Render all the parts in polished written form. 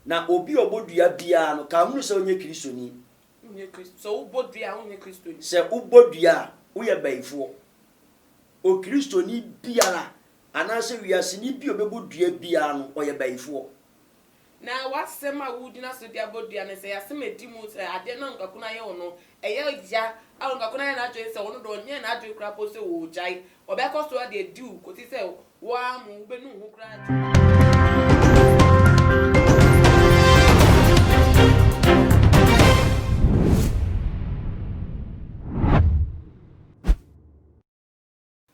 Na obi a ɔbɔ dua biara no, ka hunu sɛ ɔnyɛ Kristoni. Sɛ wobɔ dua a, wonyɛ Kristoni. Sɛ wobɔ dua a, woyɛ bayifoɔ. Okristoni biara anaasɛ wiaseni bi a ɔbɛbɔ dua biara no, ɔyɛ bayifoɔ. Na w'asɛm a wogyina so de abɔ dua no, sɛ ɛyɛ asɛm a ɛdi mu, sɛ adeɛ no a onipa ko no ayɛ wo no, ɛyɛ ya a onipa ko no ayɛ n'adwene sɛ ɔno deɛ ɔnyɛɛ n'adwene koraa mpo sɛ ɔregyae, ɔbɛkɔ so de adi wo kɔsi sɛ wo ara mo wobɛnu wo ho koraa agyae.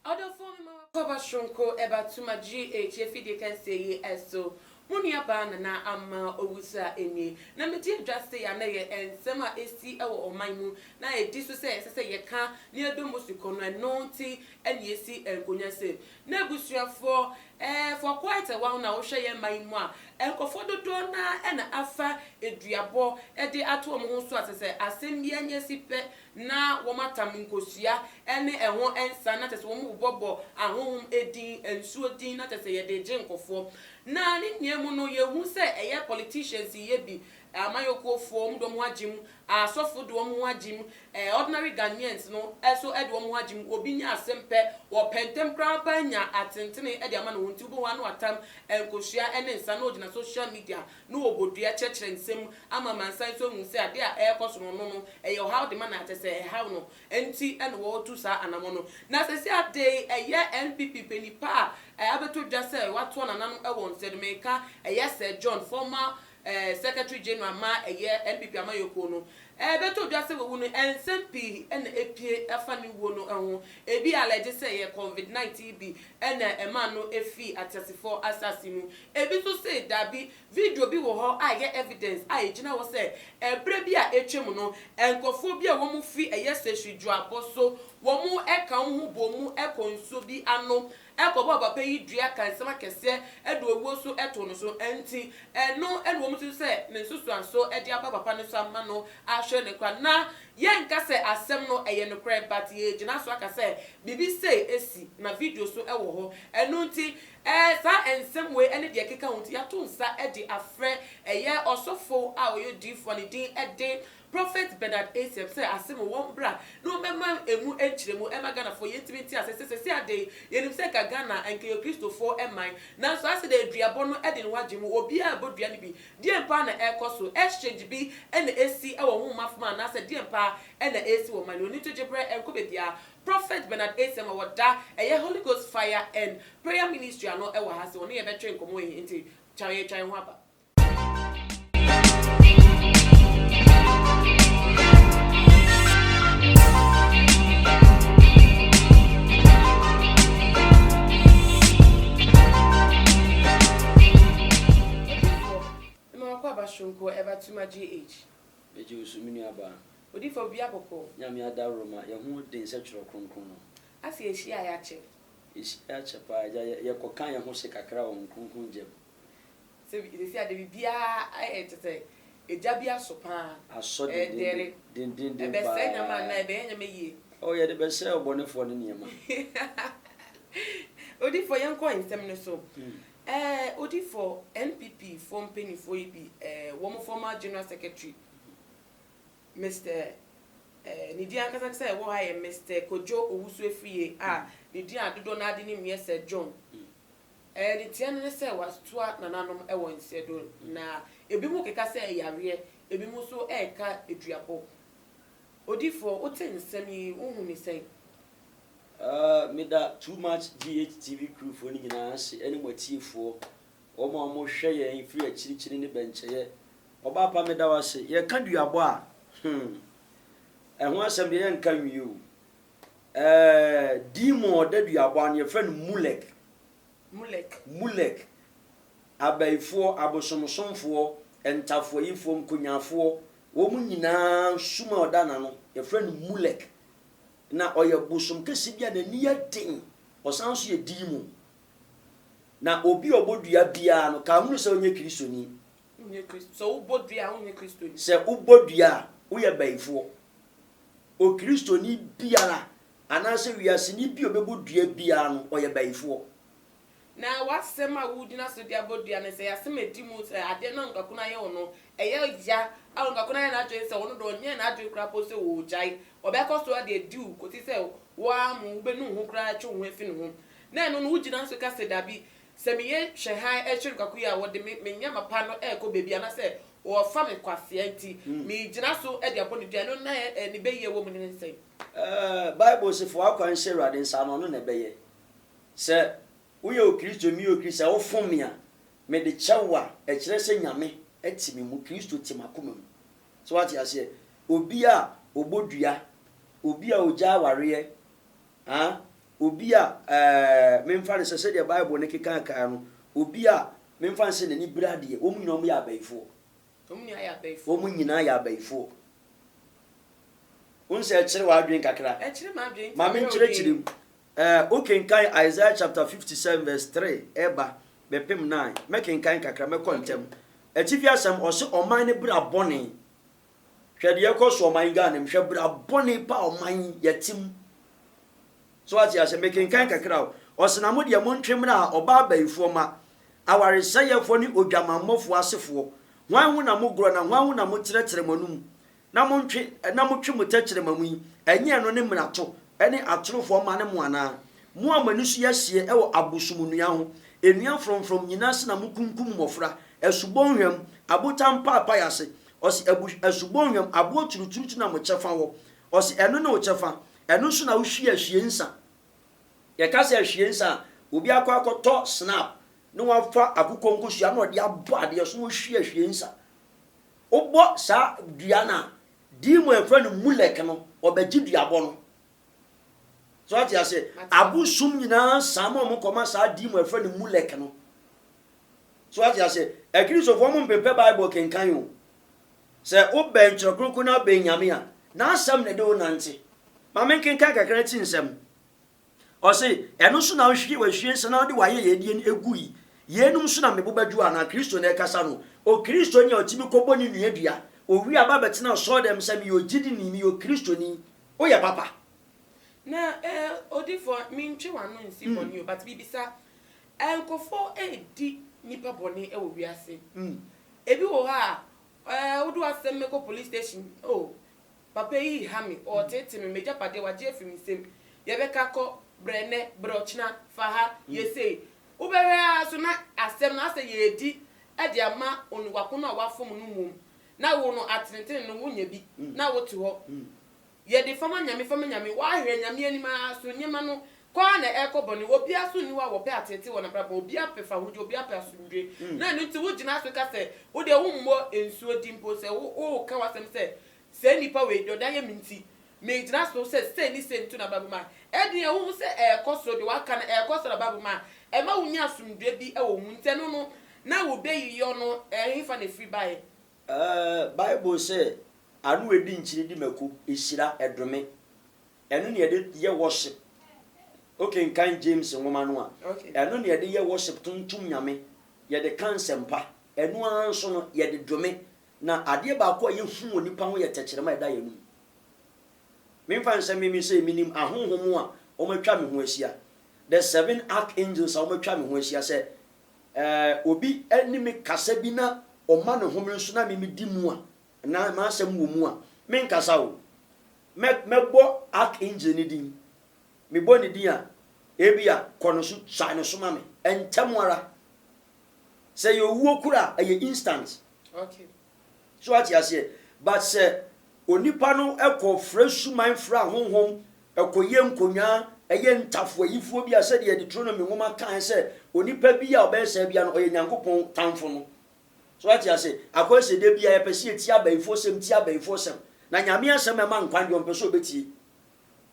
Ɔdɔfoɔ mema w'akwaaba soronko ɛba Tuma GH afidie kɛseɛ yi so. Mo nua baa Nana Ama Owusu a nie. Na medi adwa sei a na ɛyɛ nsɛm a ɛsi wɔ ɔman mu na ɛdi so sɛ ɛsɛ sɛ yɛka na yɛdɔ mu sukɔ no ɛno nti na yɛsi nkonya sei. Na abusuafoɔ eh for quite a while now wohwɛ yɛn man yi mu a nkurɔfoɔ dodoɔ no ara na afa aduabɔ de ato wɔn ho so a sɛ sɛ asɛm bi anya si pɛ na wɔatam nkosua ne ɛho nsa na kyerɛ sɛ wɔbobɔbɔ ahonhom din, nsuo din na kyerɛ sɛ yɛde regye nkurɔfoɔ. Na ne nyinaa mu no yɛhu sɛ ɛyɛ politicians yɛ bi, amanyɔkuofoɔ wɔn de wɔn ho agye mu, asɔfo de wɔn ho agye mu, ordinary Ghanaians no nso de wɔn ho agye mu. Obi nya asɛm pɛ, wɔpɛ ntɛm koraa pa anya atentene de ama ne ho nti wobɛhu ara na watam nkosua ne nsa na ɔgyina social media na wɔbɔ dua kyerɛkyerɛ nsɛm mu ama amansan nso ahu sɛ adeɛ a ɛrekɔ so no ɔno no ɛyɛ ɔhaw de ma no a kyerɛ sɛ ɛhaw no nti na wɔretu saa anamɔ no. Na seesei ade yi ɛyɛ NPP panin pa a abɛtɔ dwa sɛ watoa nananom wɔ nsɛ no meka ɛyɛ Sir John former Secretary General ma ɛyɛ NPP amanyɔkuo no ɛbɛtɔ dwa sɛ wawu no nsɛm pii na apue afa ne wuo no ho. Ebi allege sɛ ɛyɛ covid 19 bi na ɛmaa no fii ateasefoɔ asase mu. Ebi nso se dabi, video bi wɔ hɔ a ɛyɛ evidence a egyina hɔ sɛ ɛberɛ bi a atwam no, nkurɔfoɔ bi a wɔn fi ɛyɛ Sehwi Dwoabɔ so, wɔn ka wɔn ho bɔɔ mu kɔ nsuo bi ano kɔbɔɔ papa yi dua ka nsɛm akɛseɛ de owuo so too no so. Ɛnti ɛno na wɔn susu sɛ ne nsusuanso de aba papa no so ama no ahwere ne nkwa. Na yɛnka sɛ asɛm no ɛyɛ nokorɛ but yɛgyina so aka sɛ biribi sei asi na video so wɔ hɔ. Ɛno nti Ɛɛ, saa nsɛm wei ne deɛ ɛkeka ho nti, yɛato nsa de afrɛ ɛyɛ ɔsɔfo a ɔyɛ odiyifoɔ a ne din de Prophet Bernard Asiam sɛ asɛm wɔ wɔn bra na wɔmmɛma ɛmu nkyerɛmu ɛma Ghanafoɔ yɛntumi nte aseɛ sɛ seesei ade yi yɛnim sɛ nka Ghana nka yɛ Kristofoɔ man nanso ayɛ sɛ deɛ duabɔ no de ne ho agye mu obiara rebɔ dua no bi deɛn paa na ɛrekɔ so exchange bi na ɛsi wɔ honhom afam anaasɛ deɛn paa na ɛresi wɔ man no mu ɛno nti gyebrɛ ɛnkɔ baabiara Prophet Bernard Asiam a wɔda ɛyɛ Holy Ghost Fire and Prayer Ministry ano wɔ ha sɛ ɔne yɛn bɛtwe nkɔmmɔ yi nti twa yɛtwa yɛn ho aba. Odiyifoɔ, mema w'akwaaba soronko ɛba Tuma GH. Megye wo so me nuabaa. Odifo bia bɔkɔɔ. Nyame adaworoma, yɛn ho den sɛ twerɛ kronkron no. Ase yɛhyia a yɛakyɛ. Yɛhyia akyɛ paa agya, yɛ yɛkɔ ka yɛn ho hye kakra wɔ Honhom Kronkron gya mu. Sɛ sɛsi a de biribiara ayɛ kyɛ sɛ egya bi aso paa. Asɔ dendenden Ɛdɛre. dendenden Ɛbɛsɛe nneɛma anaa paa. ɛbɛyɛ nneɛma yie. Oh yɛde bɛsɛe ɔbɔnefoɔ no nneɛma. Odifo yɛnkɔ nsɛm no so. Ɛɛ odifo NPP foɔ mpaninfoɔ yi bi ɛɛ wɔn former general secretary Mister eh, ne din ankasa ankasa a ɛwɔ ha yɛ Mister Kojo Owusu Afriyie a ne din a dodoɔ no ara de nim yɛ Sir John. Eh, ne tia no ne sɛ watoa nananom wɔ nsɛdo na ebinom keka sɛ ɛyɛ yareɛ, ebinom nso reka aduabɔ. Odiyifoɔ, wote nsɛm yi, wohu ne sɛn? Uh, meda Too Much GHTV crew foɔ no nyinaa ase ɛne mo atiefoɔ, wɔn a wɔhwɛ yɛn firi akyirikyiri ne bɛnkyɛeɛ. Ɔbaa pa meda wo ase. Yɛka duabɔ a, hmm, ɛho asɛm deɛ yɛnka nwie o. Ɛɛ, demon a ɔda duabɔ ano yɛfrɛ no Mulek. Mulek. Mulek. Abayifoɔ, abosomsomfoɔ, ntafoayifoɔ, nkonyaafoɔ, wɔn nyinaa sum a ɔda n'ano, yɛfrɛ no Mulek. Na ɔyɛ bosom kɛse bi a n'ani yɛ den, ɔsan nso yɛ demon. Na obi a ɔbɔ dua biara no, ka hunu sɛ ɔnyɛ Kristoni. Wonyɛ Kristo. Sɛ wobɔ dua a, wonyɛ Kristoni. Sɛ wobɔ dua a, woyɛ bayifoɔ. Okristoni biara anaasɛ wiaseni bi a ɔbɛbɔ dua biara no, ɔyɛ bayifoɔ. Na w'asɛm a wogyina so de abɔ dua no, sɛ ɛyɛ asɛm a ɛdi mu, sɛ adeɛ no a onipa ko no ayɛ wo no, ɛyɛ ya a onipa ko no ayɛ n'adwene sɛ ɔno deɛ ɔnyɛɛ n'adwene koraa mpo sɛ ɔregyae, ɔbɛkɔ so ara de adi wo kɔsi sɛ wo ara mo wobɛnu wo ho koraa atwe wo ho afi ne ho. Na ɛno no wogyina so ka sɛ, Dabi, sɛ meyɛ hwɛ hann kyerɛ onipa ko yi a, wɔde me me nneɛma pa no rekɔ baabi anaasɛ wɔrefa me kwasea nti, meregyina so de abɔ no dua. Ɛno na ne bɛyie wɔ mu no ne sɛn? Ɛɛ, Bible se, Fa w'akwan hyɛ Awurade nsa na ɔno na ɛbɛyɛ. Sɛ woyɛ Okristoni, meyɛ Okristoni, sɛ wofom me a, mede kyɛ wo a, ɛkyerɛ sɛ Nyame te me mu, Kristo te m'akoma mu. So woate aseɛ? Obi a ɔbɔ dua, obi a ɔgya awareɛ, ah, obi a, ɛɛ, memfa no sɛ sɛdeɛ Bible no kekaakae no, obi a memfa no sɛ n'ani bere adeɛ, wɔn nyinaa wɔyɛ abayifoɔ. Wɔn nyinaa yɛ abayifoɔ. Wɔn nyinaa yɛ abayifoɔ. Wohu sɛ ɛkyere w'adwene kakra? Ɛkyere m'adwene. Ma menkyerɛkyerɛ mu. Ɛɛ, wokenkan Isaiah chapter 57 verse 3 ɛba bɛpem 9. Mɛkenkan kakra, mɛkɔ ntɛm. Atifi asɛm, ɔse ɔman no bra bɔne. Hwɛ deɛ ɛkɔ so ɔman Ghana mu. Hwɛ bra bɔne pa ɔman yɛte mu. So wate ase? Mekenkan kakra o. Ɔse na mo deɛ montwe mmra ha, ɔbaa bayifoɔ mma, awaresɛeɛfoɔ ne odwamammɔfoɔ asefoɔ. Hwan ho na mogorɔ na hwan ho na motrɛtrɛ mo anum? Na montwe, na motwe mo tɛkyerɛma mu yi, ɛnyɛ ɛno ne mmarato ne atorofoɔ mma ne mo anaa? Mo a mo ani so yɛ hyeɛ wɔ abosom nnua ho, nnua frɔmfrɔm nyina ase na mokunkum mmɔfra, asubɔnhwa mu, abotan mpaapae ase, ɔse, abu, asubɔnhwa mu, aboɔ turuturutu na mo kyɛfa wɔ, ɔse, ɛno ne wo kyɛfa, ɛno so na wohwie ahwie nsa. Yɛka sɛ ahwie nsa a, obi akɔ akɔtɔ snap na wafa akokɔ nkosua na ɔde abɔ adeɛ so na ɔhwie ahwie nsa. Wobɔ saa dua no a, demon a yɛfrɛ no Molek no, ɔbɛgye duabɔ no. So ate ase? Abosom nyinaa saa ma wɔn kɔma saa demon a yɛfrɛ no Molek no. So ate ase? Akristofoɔ mo mpepɛ Bible kenkan o. Sɛ wobɛn Twerɛ Kronkron na wobɛn Nyame a, n'asɛm na ɛde wo nante. Ma menkenkan kakra na ti nsɛm. Ɔse, Ɛno so na wohwie w'ahwie nsa na wode w'ayɛyɛdeɛ no gu yi? Yeinom so na me bo bɛdwo anaa? Kristo na ɛrekasa no. Okristoni a ɔtumi kɔbɔ ne nua dua, owie a ba bɛtena asɔredɛm sɛ meyɛ ogyidini, meyɛ Okristoni. Woyɛ papa? Na eh, odifoɔ, mentwe w'ano nsi bɔne o, but bibisa, nkurɔfoɔ redi nnipa bɔne wɔ wiase. Ebi wɔ hɔ a, eh, wode w'asɛm bɛkɔ police station, oh, Papa yi reha me, ɔreteetee me, m'agyapadeɛ, wagye afiri me nsam. Yɛbɛka kɔ, brɛ nnɛ, brɛ ɔkyena, fa ha, yɛ sei. Wobɛhwɛ ara nso na asɛm no asɛ yɛredi de ama onipa ko no a wafom no mmom, na wo no, atenetene no, wonnya bi, na wote hɔ. Yɛde fa ma Nyame, fa ma Nyame, woahwɛ Nyame anim ara so nneɛma no kɔ ara na ɛrekɔ bɔne. Obiara nso nni hɔ a wɔpɛ ateetee wɔ n'abrabɔ mu, obiara pɛ fahodie, obiara pɛ asomdwoe. Na ɛno nti wogyina so ka sɛ, wo deɛ wommɔ nsuo din mpo, sɛ woreka w'asɛm sɛ, Saa nipa wei, deɛ ɔde ayɛ me nti, megyina so sɛ sei ne sei nto n'abrabɔ mu a, ɛdeɛ wohu sɛ ɛrekɔ so, deɛ waka no ɛrekɔ so n'abrabɔ mu a, ɛma wonya asomdwoeɛ bi wɔ wo mu. Nti ɛno no, na wo bɛyiyɔ no, ɛhefa na ɛfiri baeɛ? Ɛɛ, Bible se, Ano a edi nkyene di mako, ehyira, ɛdome. Ɛno na yɛde yɛ worship. Wokenkan James nwoma no a, ɛno na yɛde yɛ worship tontom Nyame, yɛde ka nsɛmpa. Ɛno ara nso no, yɛde dome. Na adeɛ baako a yɛhu wɔ nipa ho yɛ tɛkyerɛma a ɛda yɛn anum. Memfa nsɛ me me sei, menim ahonhom a wɔatwa me ho ahyia. The seven archangels a wɔatwa me ho ahyia sɛ eh, obi ne me kasa bi na ɔma ne home nso na me medi mu a, na m'asɛm wɔ mu a, menkasa o. Mɛ, mɛbɔ archangel no din. Mebɔ ne din a, ebia kɔ no so, sae no so ma me. Ntɛm ara. Sɛ ɛyɛ owuo koro a, ɛyɛ instant. Okay. So wate aseɛ? But sɛ onipa no kɔ frɛ suman frɛ ahonhom, ɛkɔyɛ nkonyaa, ɛyɛ ntafoayifoɔ bi a sɛdeɛ Deuteronomy nwoma kae sɛ onipa bi a ɔbɛyɛ saa bia no ɔyɛ Nyankopɔn tamfo no. So wate aseɛ? Akɔyɛ sɛ da biara yɛpɛ sɛ yɛtie abayifoɔ sɛm, tie abayifoɔ sɛm. Na Nyame asɛm a ɛma nkwa deɛ ɔmpɛ sɛ ɔbɛtie.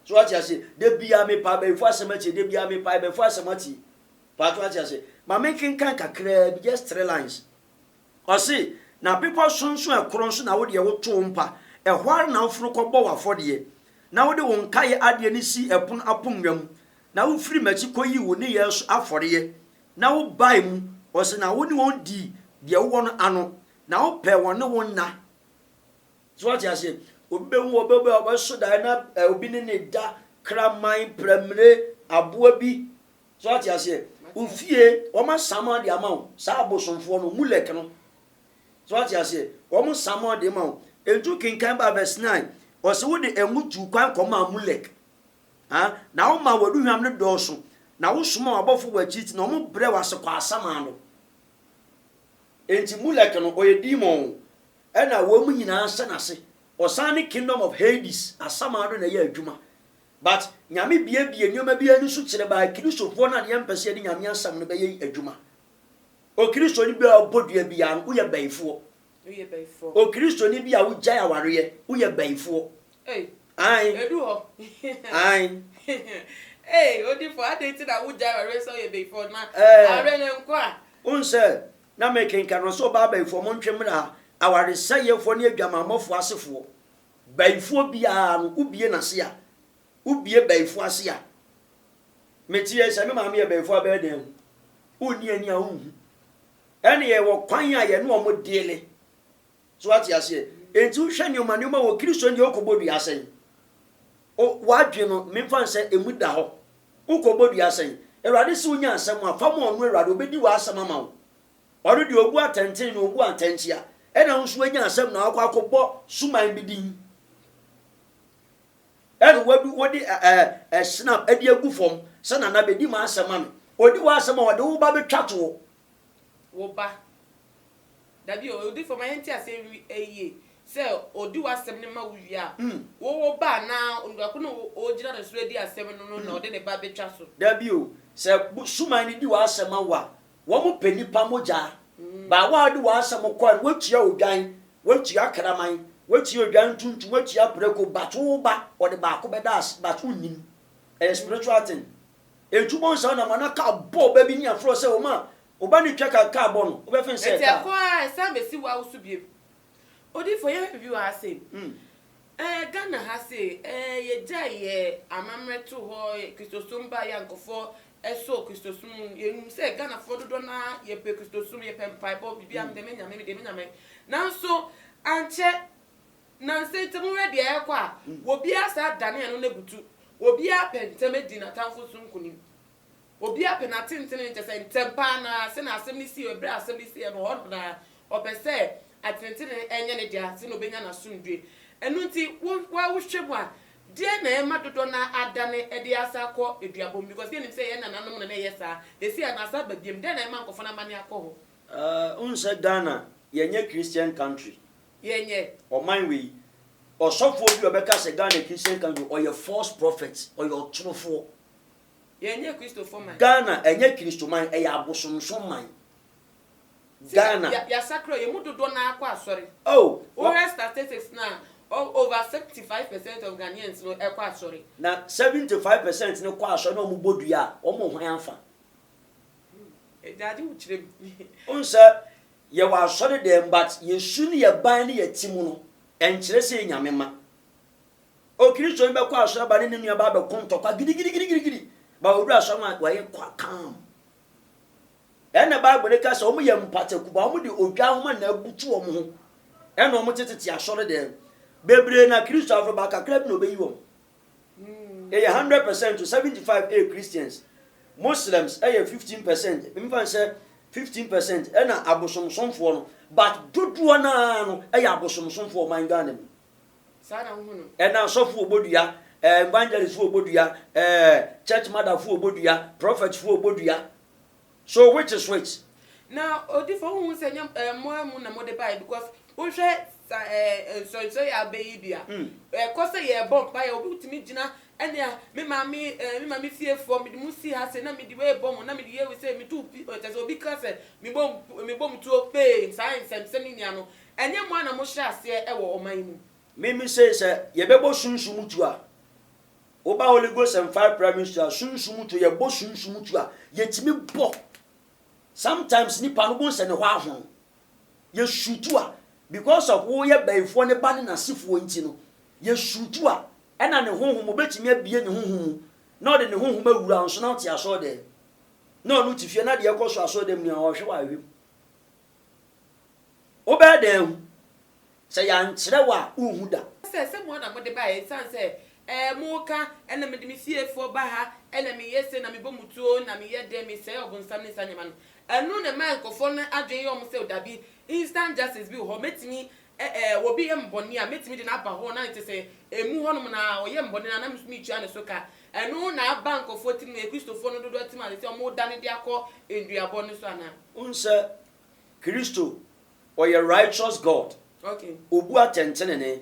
So wate aseɛ? Da biara mepɛ abayifoɔ asɛm atie, da biara mepɛ abayifoɔ asɛm atie. Paatwo ate ase? Ma menkenkan kakraa bi, just three lines. Ɔse, Na bepɔ sonso a ɛkorɔn so na wo deɛ wotoo mpa, ɛhɔ ara na woforo kɔbɔ w'afɔdeɛ, na wode wo nkaeɛ adeɛ no sii ɛpono aponnwa mu, na wofirii m'akyi kɔyii wo nneyɛɛ so afɔreɛ, na wobae mu, ɔse, na wo ne wɔn dii deɛ wowɔ no ano, na wopɛɛ wɔn ne wo nna. So wate aseɛ? Obi bɛhu wɔ bɛbɛ a ɔbɛso daeɛ na obi ne ne da, kraman, pramire, aboa bi. So wate aseɛ? Wo fie, wɔn asaman de ama wo, saa abosomfoɔ no, Mulek no. So wate aseɛ? Wɔn saman de ma wo. Enti wokenkan ba verse 9, ɔse wode ngo tuu kwan kɔmaa Mulek. Ha? Na womaa w'aduhwam no dɔɔso, na wosomaa w'abɔfo wɔ akyirikyiri, na wɔn brɛɛ wo ase kɔɔ asaman no. Enti Mulek no, ɔyɛ demon, ɛna wɔn nyinaa hyɛ n'ase. Ɔsan ne kingdom of Hades, asaman do na ɛyɛ adwuma. But Nyame biebie nneɛma bi ani so kyerɛ by Kristofoɔ no a yɛmpɛ sɛ yɛde Nyame asɛm no bɛyɛ adwuma. Okristoni bi a ɔbɔ dua biara no, woyɛ bayifoɔ. Okristoni bi a wogyae awareɛ, woyɛ bayifoɔ. Ae. Edu hɔ. Ae. Ee, odifo, adɛn nti na wogyae awareɛ sɛ woyɛ bayifoɔ na awareɛ no nkɔ a? Wohu sɛ, na mekenkan no, ɔsɛ ɔbaa bayifoɔ, montwe mmra ha, awaresɛeɛfoɔ ne adwamammɔfoɔ asefoɔ. Bayifoɔ biara no, wobie n'ase a, wobie bayifoɔ ase a, meteɛ sɛ me maame yɛ bayifoɔ a bɛyɛ dɛn ahu? Wonni ani a wonhu. Ɛne yɛwɔ kwan a yɛne wɔn deele. So wate aseɛ? Enti wohwɛ nneɛma nneɛma wɔ Kristo deɛ wokɔbɔ dua sɛn? O, w'adwene no, memfa no sɛ emu da hɔ. Wokɔbɔ dua sɛn? Awurade sɛ wonya asɛm a, fa ma ɔno Awurade, ɔbɛdi w'asɛm ama wo. Ɔno deɛ ɔbu atɛntene na ɔbu atɛnkyea. Ɛna wo nso woanya asɛm na wakɔ akɔbɔ suman bi din. Ɛna wadu wode ɛɛ ɛ snap ɛde agu fam sɛ nana bɛdi m'asɛm ma me. Ɔdi w'asɛm a ɔde wo ba bɛtwa toɔ. Wo ba. Dabi o, odifo ma yɛnte aseɛ nwi yie. Sɛ ɔdi w'asɛm no ma wo wie a, wo wo ba anaa onipa ko no a ɔgyina ne so adi asɛm no no na ɔde ne ba bɛtwa so. Dabi o, sɛ suman no di w'asɛm ma wo a, wɔn pɛ nipa mogyaa. But wo a wode w'asɛm kɔɛ no, woatua odwan, woatua kraman, woatua odwan tuntum, woatua prako, but wo ba, ɔde baako bɛda ase, but wonnim. Ɛyɛ spiritual thing. Enti wobɛhu saa nam a na car bɔ ɔba bi ne afrɛ sɛ ɔma ɔba no twa ka car bɔ no, wobɛfen sɛ Enti car. ɛkɔ ara a ɛsan bɛsi wo ara wo so bio. Odiyifoɔ yɛhwɛ biribi wɔ ha sei. Ɛɛ Ghana ha sei, ɛɛ yɛgyae yɛ amammerɛ too hɔ, Kristosom baeɛ a nkurɔfoɔ sɔɔ Kristosom mu. Yɛnim sɛ Ghanafoɔ dodoɔ no ara yɛpɛ Kristosom, yɛpɛ mpaebɔ, biribiara, mede me Nyame, mede me Nyame. Nanso ankyɛ, nnansa yi ntam wohwɛ deɛ ɛrekɔ a, obiara saa dane ano no abutu. Obiara pɛ ntɛm adi n'atamfo so nkonim. Obiara pɛ n'atentene, kyerɛ sɛ ntɛm pa ara no ara, sɛnea asɛm no siiɛ, berɛ a asɛm no siiɛ no, hɔ no ara, ɔpɛ sɛ atenetene nyɛ ne dea, sɛnea ɔbɛnya n'asomdwoeɛ. Ɛno nti, wo wo ara wohwɛ mu a, deɛn na ɛma dodoɔ no ara adane de asan akɔ aduabɔ mu? Because yɛnim sɛ yɛn nananom na na ɛyɛ saa, seesei a na asan aba biom, dɛn na ɛma nkurɔfoɔ no amane akɔ hɔ? Wohu sɛ Ghana, yɛnyɛ Christian country. Yɛnyɛ. Ɔman wei, ɔsɔfoɔ bi a ɔbɛka sɛ Ghana Christian country, ɔyɛ false prophet, ɔyɛ ɔtorofoɔ. Yɛnyɛ Kristofo man. Ghana ɛnyɛ Kristoman, ɛyɛ abosomsom man. Ghana. Yɛasakra o, yɛn mu dodoɔ no ara kɔ asɔre. Oh! Wohwɛ statistics no a, over 75 percent of Ghanaians no kɔ asɔre. Na 75% no kɔ asɔre na wɔn bɔ dua a, wɔn hwan afa? Agya agye wo kyerɛ mu. Wohu sɛ yɛwɔ asɔre dɛm but yɛn su ne yɛn ban ne yɛn ti mu no, ɛnkyerɛ sɛ yɛ Nyame mma. Okristoni bɛkɔ asɔre aba ne ne nua ba abɛko ntɔkwa gidigidigidigidi. Ba ɔduru asɔre mu a, wayɛ kwa calm. Ɛna Bible no ka sɛ wɔn yɛ mpataku ba wɔn de odwa ahoma na abutu wɔn ho. Ɛna wɔn tetete asɔre dɛm. Bebree na Kristo afro ba kakra bi na ɔbɛyi wɔn. Ɛyɛ 100% to 75 ɛyɛ Christians. Muslims ɛyɛ 15%. Mfa sɛ 15% ɛna abosomsomfoɔ no. But dodoɔ naa no ɛyɛ abosomsomfoɔ ɔman Ghana mu. Saa na wohu no. Ɛna asɔfo wɔ dua, eh, evangelist wɔ dua, eh, church mother fo wɔ dua, prophet fo wɔ dua. So which is which? Na odifo wohu sɛ nyɛ eh, mmoa mu na mode bae because wohwɛ sa eh, nsɔnsɔe a abɛyi bi a ɛkɔ sɛ yɛrebɔ mpaeɛ obi tumi gyina ɛnea me maame eh, me maame fiefoɔ mede mo si ha sɛ na mede wei bɔ mo na mede yɛ wei sɛ metu pi kyɛ sɛ obi ka sɛ mebɔ mebɔ mo tuo pee saa nsɛmsɛm ne nea no ɛnyɛ mo a na mohyɛ aseɛ ɛwɔ ɔman yi mu. Mimi sei sɛ yɛbɛbɔ sunsum tu a, woba Holy Ghost and Fire Prayer Ministry a, sunsum tu, yɛbɔ sunsum tu a, yɛtumi bɔ. Sometimes nipa no bohu sɛ ne hɔ ahono. Yɛsutu a, because of woyɛ bayifoɔ ne ba ne n'asefoɔ nti no, yɛsutu a, ɛna ne honhom, obɛtumi abie ne honhom mu, na ɔde ne honhom awura wo nso na wote asɔre dɛm. Na ɔno te fie na deɛ ɛkɔ so asɔre dɛm nua ɔhwɛ wɔ ahwɛ mu. Wobɛyɛ dɛn ahu? Sɛ yɛankyerɛ wo a, wonhu da. Sɛ sɛ mo na mode baeɛ, ɛsiane sɛ Ɛɛ moka, ɛna mede me fiefoɔ ba ha, ɛna meyɛ sei, na mebɔ mo tuo, na meyɛ dɛn, mesɛe ɔbonsam ne saa nneɛma no. Ɛno na ɛma nkurɔfoɔ no adwene yɛ wɔn sɛ, dabi, instant justice bi wɔ hɔ, mɛtumi, ɛ ɛ obi yɛ me bɔne a, mɛtumi de no aba hɔ na kyerɛ sɛ, ɛmu hɔnom no ara, ɔyɛ me bɔne no a, na me nso metua ne so ka. Ɛno na aba nkurɔfoɔ tirim, Akristofoɔ no dodoɔ tirim a seesei wɔredane de akɔ nnuabɔ no so anaa? Wohu sɛ Kristo, ɔyɛ righteous God. Okay. Ɔbu atɛntenenee.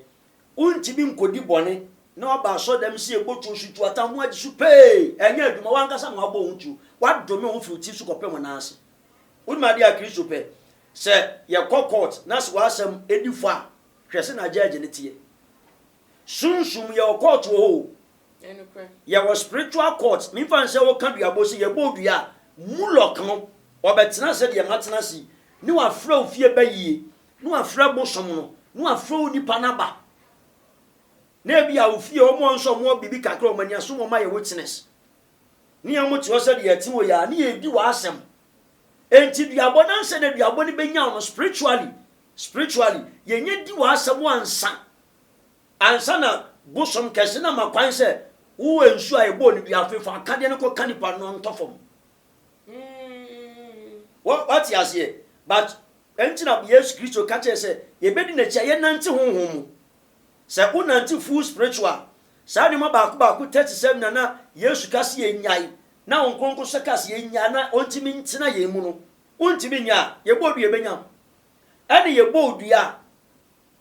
Wontumi nkɔdi bɔne na woaba asɔrdan mu sɛ yɛbɔ tuo so tu atam ho agye so pee. Ɛnyɛ adwuma, w'ankasa na woabɔ wo ho tuo. Woadome wo ho firi wo tiri so kɔpem wo nan ase. Wonim adeɛ a Kristo pɛ? Sɛ yɛkɔ court na sɛ w'asɛm di fɔ a, hwɛ sɛnea judge no teɛ. Sunsum, yɛwɔ court wɔ hɔ o. Yɛwɔ spiritual court. Memfa no sɛ woka duabɔ sɛ yɛbɔ wo dua a, Moloch no, ɔbɛtena sɛdeɛ matena ase yi, ne wafrɛ wo fie bayie, na wafrɛ bosom no, na wafrɛ wo nipa no aba. Na ebi a wo fie wɔn a nso wɔn biribi kakra wɔn ani aso wɔn ayɛ witness. Ne yɛn wɔn te hɔ sɛ deɛ ɛte wɔ yɛ a, ne yɛredi w'asɛm. Enti duabɔ no ansa na duabɔ no bɛnya wo no spiritually, spiritually, yɛnyɛ di w'asɛm ansa. Ansa na bosom kɛse no ama kwan sɛ wowɔ nsuo a yɛbɔɔ no dua afei fa akadeɛ no kɔka nipa no ntɔ fam. Wate aseɛ? But ɛnti na Yesu Kristo ka kyerɛ sɛ yɛbɛdi n'akyi a yɛnante honhom mu. Sɛ wonante full spiritual, saa nneɛma baako baako 37 na na Yesu ka sɛ yɛnyae, na Honhom Kronkron nso ka sɛ yɛnyae na ɔntumi ntena yɛn mu no, wontumi nyɛ a, yɛbɔ dua yɛbɛnya wo. Ɛne yɛbɔ dua a,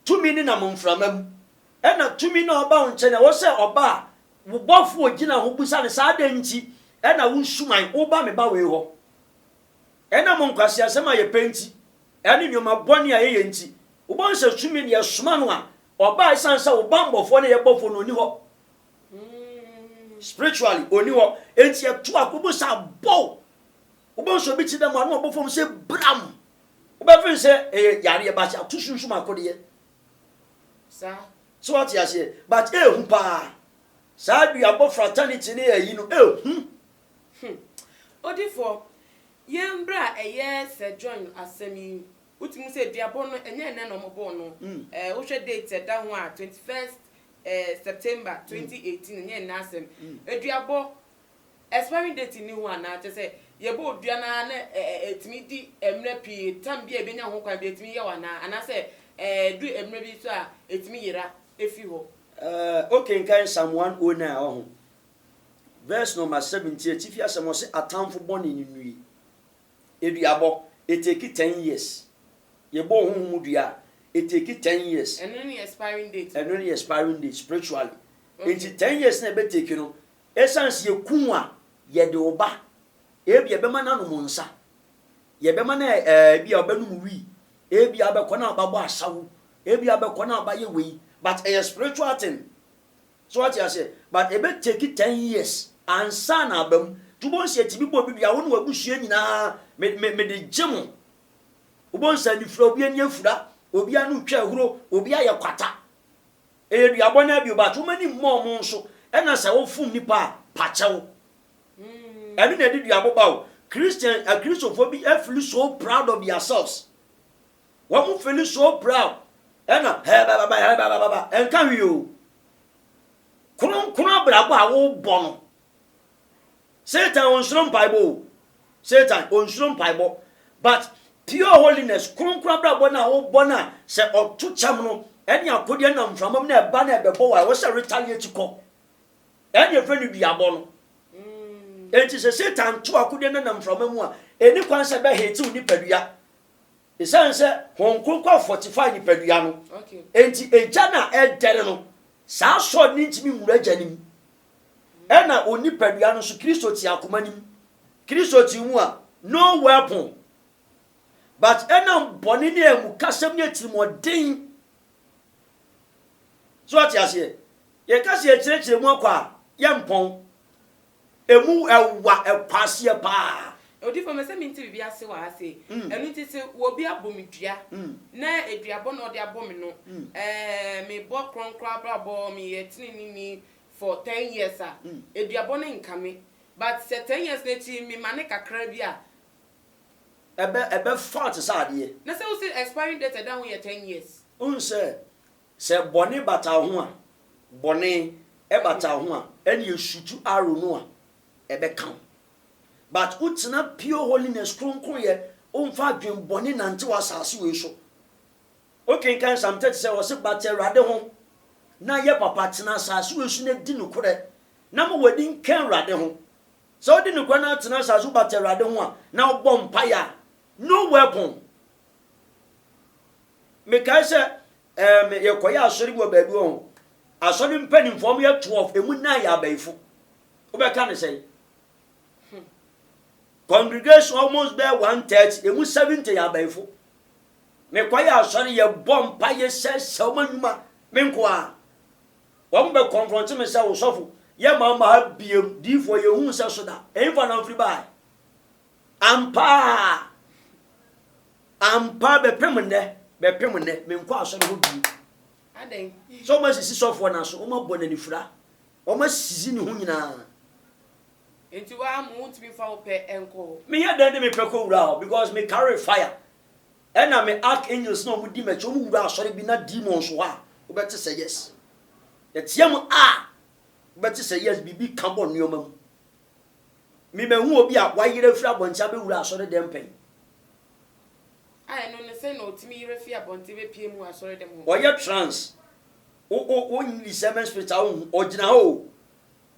tumi no nam mframa mu. Ɛna tumi no a ɔba wo nkyɛn no, ɛwɔ sɛ ɔba a, wo bɔfo a ogyina ho bisa no sɛ, Adɛn nti na wo suman woba me ba wei hɔ? Ɛnam nkwaseasɛm a yɛpɛ nti, ɛne nneɛma bɔne a yɛyɛ nti, wobɛhu sɛ tumi no, yɛsoma no a, ɔba a ɛsiane sɛ wo bammɔfoɔ no yɛ bɔfoɔ no, ɔnni hɔ. Spiritually, ɔnni hɔ. Enti ɛto a, wobɛhu sɛ abɔw. Wobɛhu sɛ obi te dɛm a, na ɔbɔ fam sɛ bram. Wobɛfeel sɛ ɛyɛ yareɛ but ato sunsum akodeɛ. Saa. So wate aseɛ? But ehu paa. Saa duabɔ fraternity ne ayi no ehu. Hmm. Odifoɔ, yɛn berɛ a ɛyɛ Sir John asɛm yi, wotumi hu sɛ duabɔ no ɛnyɛ ɛnnɛ na wɔbɔɔ no. Ɛɛ wohwɛ date ɛda ho a, 21st eh, September 2018, ɛnyɛ ɛnnɛ asɛm. Aduabɔ, Expiring date nni ho anaa? Kyerɛ sɛ, yɛbɔ odua no ara na ɛtumi di mmerɛ pii, tam bi a yɛbɛnya ho kwan bi ɛtumi yɛ wo anaa? Anaasɛ ɛdu mmerɛ bi nso a ɛtumi yera firi hɔ? Wokenkan Psalm 109 a, ɔho, verse number 17, atifi asɛm, ɔse atamfo bɔne no nnue. Eduabɔ, it take 10 years. Yɛbɔ honhom mu dua a, it take 10 years. Ɛno ne expiring date. Ɛno ne expiring date spiritually. Nti 10 years na ɛbɛ take no, Esiane sɛ yɛku wo a, yɛde wo ba. Ebia yɛbɛma no anom nsa. Yɛbɛma no ɛɛ ebia ɔbɛnom wii. Ebia wobɛkɔ na wabɛbɔ asawo. Ebia wobɛkɔ na wabɛyɛ wei. But ɛyɛ spiritual thing. So wate aseɛ? But ɛbɛ take 10 years ansa na aba mu. Nti wobɛhu sɛ yɛtumi bɔ obi dua, wo ne w'abusua nyinaa, me, me, mede gye mo. Wobɛhu sɛ anifira, obi ani afura, obi ano retwa ahuro, obi ayɛ kwata. Ɛyɛ duabɔ no ara bio but woma ani mmɔ ɔmo nso ɛna sɛ wo fom nipa a pakyɛw ɛno na ɛde duabɔ ba o. Christian akristofoɔ bi feel so proud of their selves wɔn feel so proud ɛna hɛbababa hɛbababa ɛnka hwee o. Kronkron abrabɔ a wobɔ no Satan onsuro mpaebɔ o. Satan onsuro mpaebɔ. But pure holiness, kronkron abrabɔ no a wobɔ no a sɛ ɔto kyɛm no ɛne akodeɛ nam mframa mu na ɛba na ɛbɛbɔ wo a ɛwɔ sɛ retaliate kɔ. Ɛne ɛfrɛ no duabɔ no. Enti sɛ Satan to akodeɛ no nam mframa mu a, ɛni kwan sɛ ɛbɛhete wo nipadua. Esiane sɛ Honhom Kronkron afortify nipadua no, enti egya no a ɛredɛre no, saa sword no ntumi nwura gya no mu. Ɛna onipadua no nso, Kristo te akoma no mu. Kristo te mu a, no weapon. But ɛnam bɔne ne amukasɛm ne atirimuɔden. So ate aseɛ? Yɛka sɛ yɛkyerɛkyerɛ mu akɔ a, yɛmpɔn. Emu ɛwa ɛkɔ aseɛ paa. Odifo mepɛ sɛ mente biribi ase wɔ ha sei. Ɛno nti sɛ obi abɔ me dua na aduabɔ na ɔde abɔ me no, ɛɛ mebɔ kronkron abrabɔ, meyɛ teneneeni for ten years a, aduabɔ no nka me. But sɛ ten years no akyi memane kakra bi a. Ɛbɛ ɛbɛfa te sɛ adeɛ. Na sɛ wose expiring date a ɛda ho yɛ ten years. Wohu sɛ, sɛ bɔne bata wo ho a, bɔne. Ɛbata wo ho a, ɛne ɛshoot arrow no a, ɛbɛka wo. But wotena pure holiness, kronkronyɛ, womfa adwenbɔne nante wɔ asase wei so. Wokenkan Psalm 37, ɔse, Bata Awurade ho na yɛ papa, tena asase wei so na di nokorɛ, na ma w'ani nka Awurade ho. Sɛ wodi nokorɛ na atena asase wobata Awurade ho a, na wobɔ mpaeɛ a, no weapon. Mekae sɛ ɛɛm yɛkɔyɛ asɔre bi wɔ baabi wɔ ho. Asɔre mpanimfoɔ wɔn yɛ 12, emu nnan yɛ abayifo. Wobɛka ne sɛn? Congregation almost bɛyɛ 130, emu 70 yɛ abayifo. Mekɔyɛ asɔre yɛbɔ mpaeɛ sɛ sɛ wɔn anwuma me nko a. Wɔn bɛ confront me sɛ wosɔfo yɛ ma ma ha biem diifoɔ yɛhu sɛ so da. Ɛmfa na mfiri bae. Ampa ampa bɛpem nnɛ bɛpem nnɛ menkɔ asɔre hɔ bio. Adɛn? Sɛ wɔn asisi sɔfoɔ no aso, wɔn abɔ n'anifira, wɔn asisi ne ho nyinaa. Nti waa mo wontumi fa wo pɛ nkɔ hɔ. Meyɛ dɛn de me pɛ kɔ wura hɔ because me carry fire. Ɛna me archangels na wɔn di m'akyi, wɔn wura asɔre bi na demons wɔ hɔ a, wobɛte sɛ yes. Yɛteɛ mu a, wobɛte sɛ yes, biribi ka bɔ nneɛma mu. Memahu obi a wayera firi abɔnten abɛwura asɔre dɛm pɛn. A ɛno no sɛ na ɔtumi yera fi abɔnten bɛpie mu wɔ asɔre dɛm hɔ. Ɔyɛ trance. Wo wo wo discernment spirit a wohu, ɔgyina hɔ o.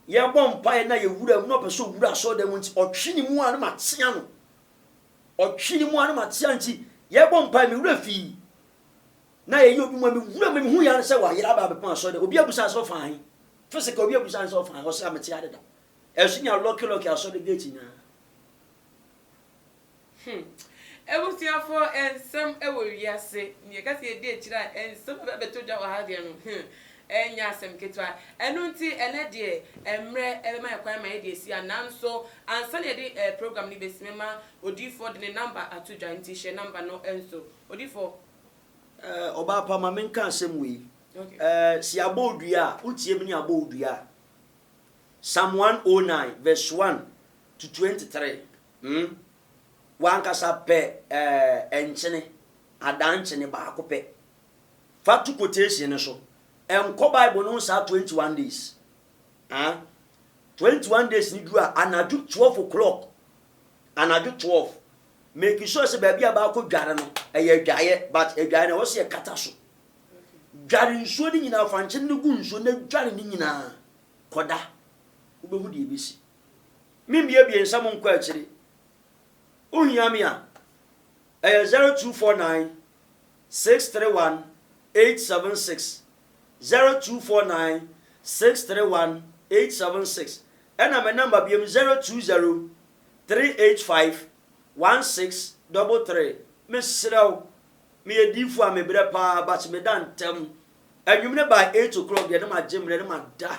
Yɛbɔ mpaeɛ na yɛwura mu na ɔpɛ sɛ ɔwura asɔre dɛm nti ɔtwe ne mu a na matea no. Ɔtwe ne mu a na matea nti yɛbɔ mpaeɛ me wura fii. Na yɛyɛ obi mu a mewura mu mehu ya no sɛ wayera aba abɛpem asɔre dɛm. Obi abusa sɛ ɔfa he. Physical obi abusa sɛ ɔfa he. Ɔsɛ a mete adeda. Ɛso nya lock lock asɔre gate nyinaa. Abusuafoɔ, nsɛm wɔ wiase. Nea yɛka sɛ yɛdi akyire a, nsɛm a ɛbɛtɔ dwa wɔ ha deɛ no, ɛnyɛ asɛm ketewa. Ɛno nti, ɛnɛ deɛ, mmerɛ ɛbɛma yɛn kwan ma yɛde asi ha. Nanso, ansa na yɛde eh, program no bɛsi, mɛma odiyifoɔ de ne number ato dwa. Nti hyɛ number no nso. Odiyifoɔ. Ɔbaa pa, ma menka asɛm wei. Okay. Si abɔ wo dua a, wotie me ne abɔ wo dua a. Psalm 109 verse 1 to 23. W'ankasa pɛ eh, nkyene, adaa nkyene baako pɛ. Fa to quotation no so. Ɛnkɔ Bible no ho saa 21 days. Ah, 21 days ni duru a, anadwo 12 o'clock, anadwo 12, make sure sɛ baabi a baakɔ dware no, ɛyɛ adwaeɛ, but adwaeɛ no ɛwɔ sɛ yɛkata so. Dware nsuo no nyinaa, fa nkyene no gu nsuo na dware no nyinaa. Kɔda, wobɛhu deɛ ɛbɛsi. Memmiebie nsɛm nkɔ akyiri. Wohia me a, ɛyɛ 0249 631 876, 0249 631 876. Ɛna me number biom 020 385 1633. Mesrɛ wo, meyɛ diifo a mebrɛ paa but meda ntɛm. Anwummere by 8 o'clock deɛ na magye mmerɛ na mada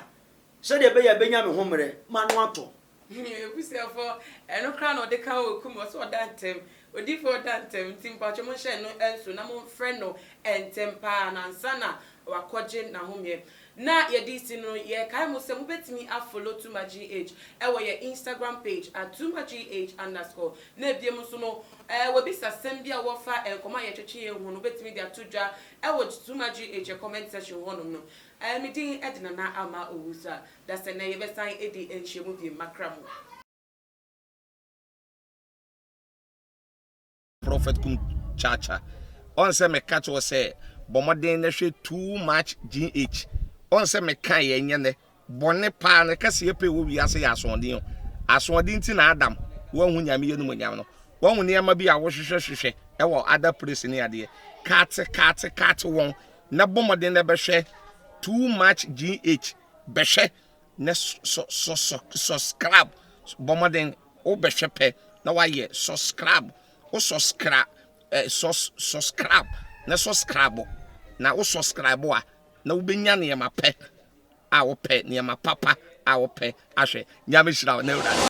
sɛdeɛ ɛbɛyɛ a ɛbɛnya me ho mmerɛ ma no atɔ. Abusuafoɔ, ɛno koraa na ɔde ka wɔ kum, ɔsɛ ɔda ntɛm. Odiyifoɔ ɔda ntɛm, nti mpakyɛ monhyɛ no nso na momfrɛ no ntɛm paa na ansa na wakɔgye n'ahomeɛ. Na yɛde si no, yɛkae mo sɛ mobɛtumi afollow Tuma GH ɛwɔ yɛ Instagram page at Tuma GH underscore. Na ebiem nso no, wabisa sɛm bi a wɔfa nkɔmmɔ a yɛtwetwe yɛn ho no, wobɛtumi de ato dwa ɛwɔ Tuma GH yɛ comment section hɔnom no. Me din de Nana Ama Owusu a, da sɛ nnɛ yɛbɛsan adi nhyiamu bio makra mu. Prophet Kum Chacha. Ɔn sɛ meka kyerɛ wo sɛ bɔ mmɔden na hwɛ too much GH. Ɔn sɛ meka yɛ nyɛ nɛ. Bɔne paa no kɛseɛ pɛ wɔ wiase yɛ asoɔden o. Asoɔden nti na Adam wanhu Nyame animuonyam no. Wahu nneɛma bi a wohwehwɛ hwehwɛ ɛwɔ other place ne adeɛ. Kate kate kate wɔn na bɔ mmɔden na bɛhwɛ too much GH. Bɛhwɛ na subscribe. Bɔ mmɔden wobɛhwɛ pɛ na wayɛ subscribe. Wo subscribe eh, subscribe na subscribe na wo subscribe a na wobɛnya nneɛma pɛ a wopɛ, nneɛma papa a wopɛ ahwɛ. Nyame hyira wo na Awurade.